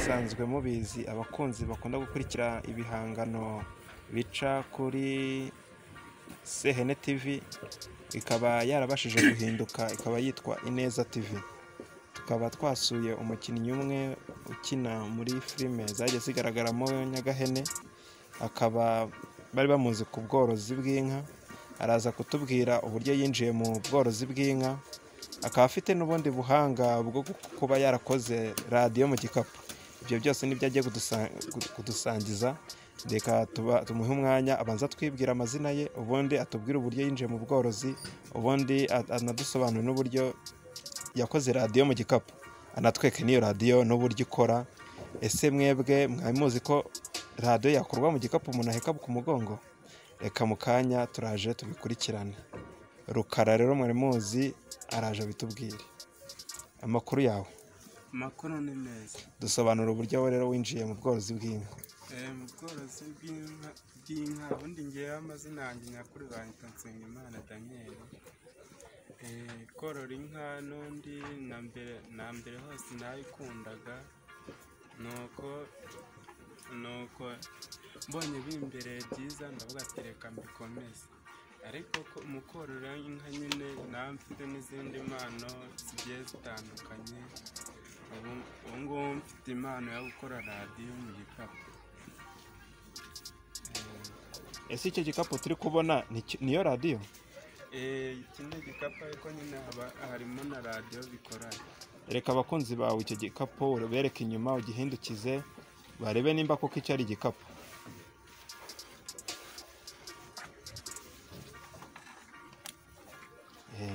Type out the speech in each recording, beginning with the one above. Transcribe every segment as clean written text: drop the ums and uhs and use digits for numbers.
Musanzwe mubizi, abakunzi bakunda gukurikira ibihangano bica kuri Sehene TV, ikaba yarabashije guhinduka ikaba yitwa Ineza TV. Tukaba twasuye umukinnyi umwe ukina muri filime zagiye zigaragaramo Nyagahene, akaba bari bamuzi ku bworozi bw'inka. Araza kutubwira uburyo yinjiye mu bworozi bw'inka, akaba afite n'ubundi buhanga bwo kuba yarakoze radiyo mu gikapu. Ibyo byose nibyo agiye kudusangiza. Reka tumuhe umwanya abanza twibwira amazina ye, ubundi atubwire uburyo yinjiye mu bworozi, ubundi anadusobanurire n'uburyo yakoze radiyo mu gikapu, anatweke n'iyo radiyo n'uburyo ikora. Ese mwebwe mwari muzi ko radiyo yakorwa mu gikapu umuntu aheka ku mugongo? Reka mu kanya turaje tubikurikirane. Rukara rero mwari muzi, araje abitubwire. Amakuru yawe? Amakuru ni meza. Dusobanura uburyo rero winjiye mu bworozi bw'inka. Mu bworozi bw'inka ubundi ngewe amazina yanjye nyakuri banyita Nsengimana Daniel. Korora inka n'undi na mbere hose nayikundaga, nuko mbonye bimbereye byiza ndavuga ati reka mbikomeze. Ariko mu korora inka nyine nawe mfite n'izindi mpano zigiye zitandukanye. Ubu ngubu mfite impano yo gukora radiyo mu gikapu. Ese icyo gikapu turi kubona niyo radiyo? Iki ni igikapu, ariko nyine haba harimo na radiyo bikoranye. Reka abakunzi bawe icyo gikapu ubereke inyuma, ugihindukize barebe nimba koko icyo ari igikapu.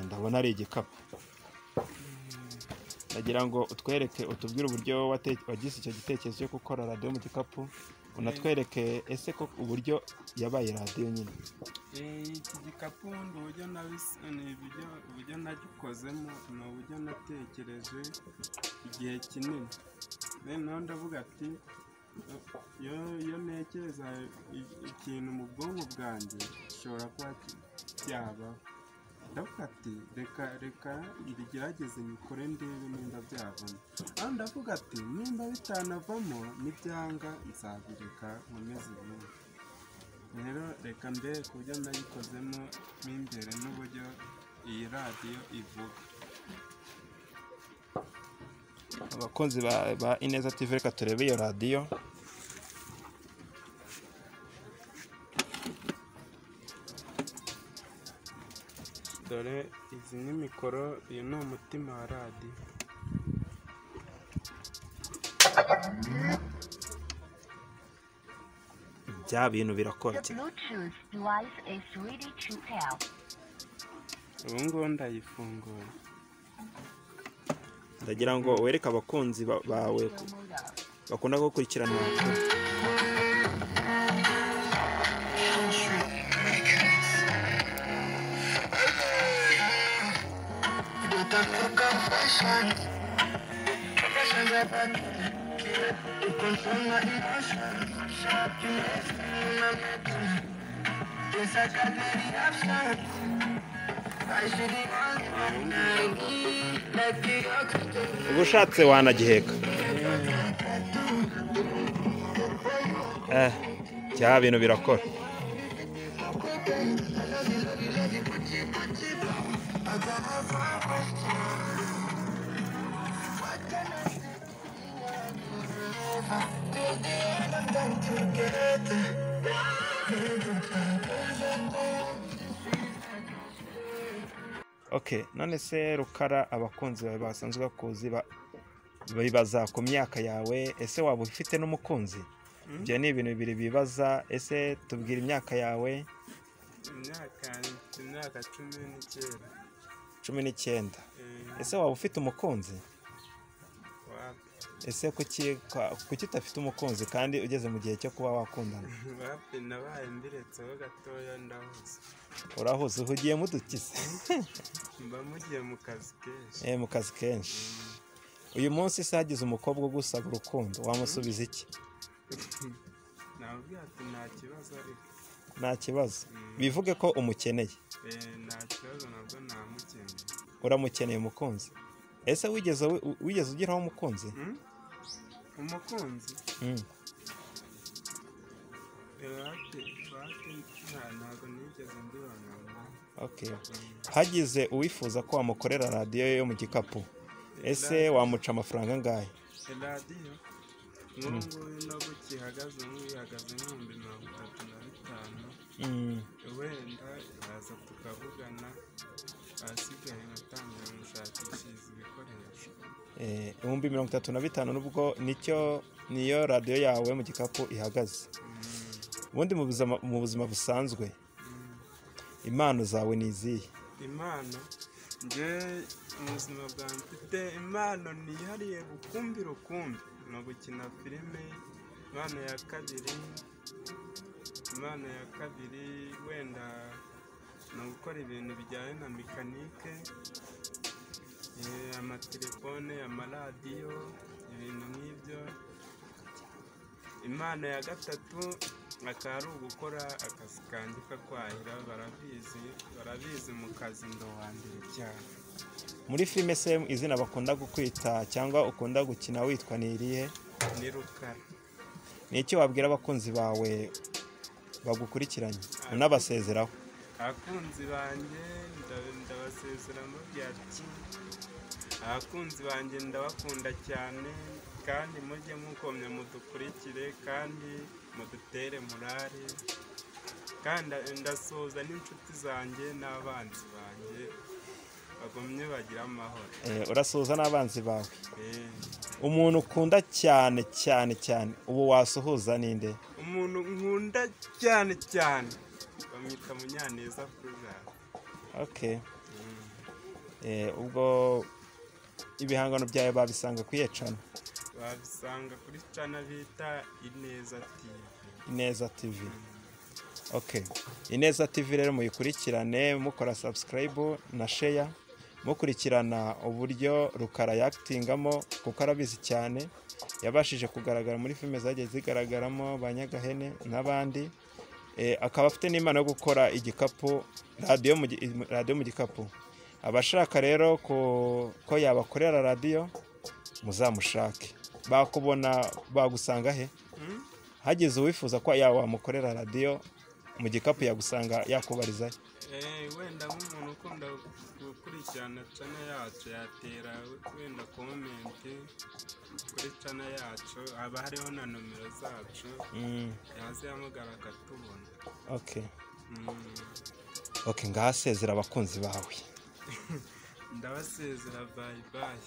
Ndabona ari igikapu. Ndagira ngo utwereke, utubwire uburyo wagize icyo gitekerezo cyo gukora radiyo mu gikapu, unatwereke ese ko uburyo yabaye radiyo nyine. Iki gikapu ubundi uburyo nagikozemo ni uburyo natekereje igihe kinini. Noneho ndavuga ati iyo ntekereza ikintu mu bwonko bwanjye gishobora kuba cyabaho. Ndavuga ati reka mbigerageze nyikore ndebe nimba byavamo. Aho ndavuga ati nimba bitanavamo nibyanga nzabireka nkomeze ibindi. Rero reka mbereke uburyo nayikozemo mo imbere n'uburyo iyi radiyo ivuga. Abakunzi ba Ineza TV, reka turebe iyo radiyo. Dore izi ni mikoro, uyu ni umutima wa radiyo. Bya bintu birakora. Ubu ngubu ndayifunguye. Ndagira ngo wereke abakunzi bawe bakunda gukurikirana. Uba ushatse wanagiheka. Bya bintu birakora. Okay, none se Rukara, abakunzi bawe basanzwe bakuzi bibaza ku myaka yawe, ese waba ufite n'umukunzi? Ibyo ni ibintu bibiri bibaza. Ese tubwira imyaka yawe. Imyaka 19. 19. Ese waba ufite umukunzi? Ese kuki udafite umukunzi kandi ugeze mu gihe cyo kuba wakundana? Nabaye mbiretseho gatoya, ndahuze. Urahuze, uhugiye mudukize? Mba mugiye mu kazi kenshi. Mu kazi kenshi. Uyu munsi se hagize umukobwa ugusaba urukundo, wamusubiza iki? Namubwira ati nta kibazo ariko. Nta kibazo. Bivuge ko umukeneye. Nta kibazo, nabwo namukeneye. Uramukeneye umukunzi? Ese wigeze ugeraho umukunzi? Umukunzi? Ntabwo nigeze mbibona. Okay. Hagize uwifuza ko wamukorera radiyo yo mu gikapu, ese wamuca amafaranga angahe? Radiyo nk'ubu ngubu no gukihagaze nk'ubu ihagaze 35,000. Wenda yaza tukavugana, ahasigaye nkatangira gushakishiriza ibikoresho. 35,000 nubwo nicyo niyo radiyo yawe mu gikapu ihagaze. Ubundi mu buzima busanzwe impano zawe ni izihe? Impano njye mu buzima bwanjye mfite impano nihariye rukumbi rukumbi ni ugukina filime. Impano ya kabiri wenda ni ugukora ibintu bijyanye na mekanike, amatelefone, amaradiyo, ibintu nk'ibyo. Impano ya gatatu akaba ari ugukora akazi kanjye ko kwahira, barabizi mu kazi ndowambere cyane. Muri filime se izina bakunda kukwita cyangwa ukunda gukina witwa ni irihe? Ni Rukara. Ni iki wabwira abakunzi bawe bagukurikiranye unabasezeraho? Abakunzi banjye ndabasezera mbabwira ati abakunzi banjye ndabakunda cyane, kandi mujye mukomye mudukurikire kandi mudutere morale, kandi ndasuhuza n'inshuti zanjye n'abanzi banjye bagumye bagira amahoro. Urasuhuza n'abanzi bawe. Umuntu ukunda cyane cyane cyane ubu wasuhuza ninde? Umuntu nkunda cyane cyane bamwita Munyaneza Fulgence. Okay. Ubwo ibihangano byawe babisanga kuri channel? Babisanga kuri channel bita Ineza TV. Ineza TV. Okay. Ineza TV rero muyikurikirane mukora subscribe na share, mukurikirana uburyo Rukara yaktingamo kuko arabizi cyane, yabashije kugaragara muri filime zagiye zigaragaramo ba Nyagahene n'abandi. Akaba afite n'impano yo gukora igikapu, radiyo mu gikapu. Abashaka rero ko yabakorera radiyo muzamushake. Bakubona bagusanga he? Hagize uwifuza ko wamukorera radiyo mu gikapu yagusanga yakubariza he? Wenda nk'umuntu ukunda gukurikirana channel yacu yatera wenda comment kuri channel yacu, haba hariho na nomero zacu, yazihamagara akatubona. Okay. Okay, ngasezera abakunzi bawe. Ndabasezera, bye bye.